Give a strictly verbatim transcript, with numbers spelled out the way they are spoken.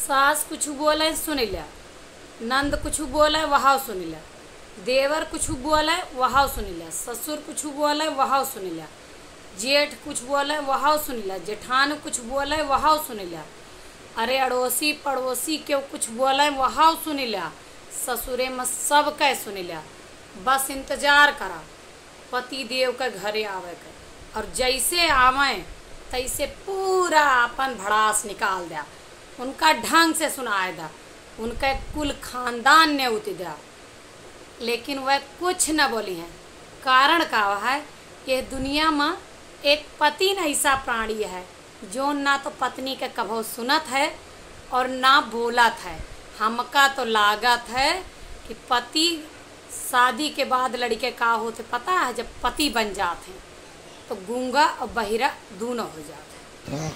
सास कुछ बोले, सुन ल्या। नंद कुछ बोले, वहाव सुन ल्या। देवर कुछ बोले, वहाव सुन ल्या। ससुर कुछ बोले, वहाव सुन ल्या। जेठ कुछ बोले, वहाव सुन ल्या। जेठान कुछ बोले, वहाव सुन ल्या। अरे, अड़ोसी पड़ोसी केव कुछ बोले, वहाव सुन ल्या। ससुरे में सब कह सुन ल्या। बस इंतजार करा पति देव के घरे आवे के, और जैसे आवे तैसे पूरा अपन भड़ास निकाल द्या, उनका ढंग से सुनाए द्या, उनके कुल खानदान नेउति द्या। लेकिन वह कुछ न बोली हैं। कारण का है, यह दुनिया में एक पति न ऐसा प्राणी है जो ना तो पत्नी के कभो सुनत है और ना बोलत है। हमका तो लागत है कि पति शादी के बाद लड़के का होते पता है, जब पति बन जात हैं तो गूंगा और बहिरा दूनों हो जात हैं।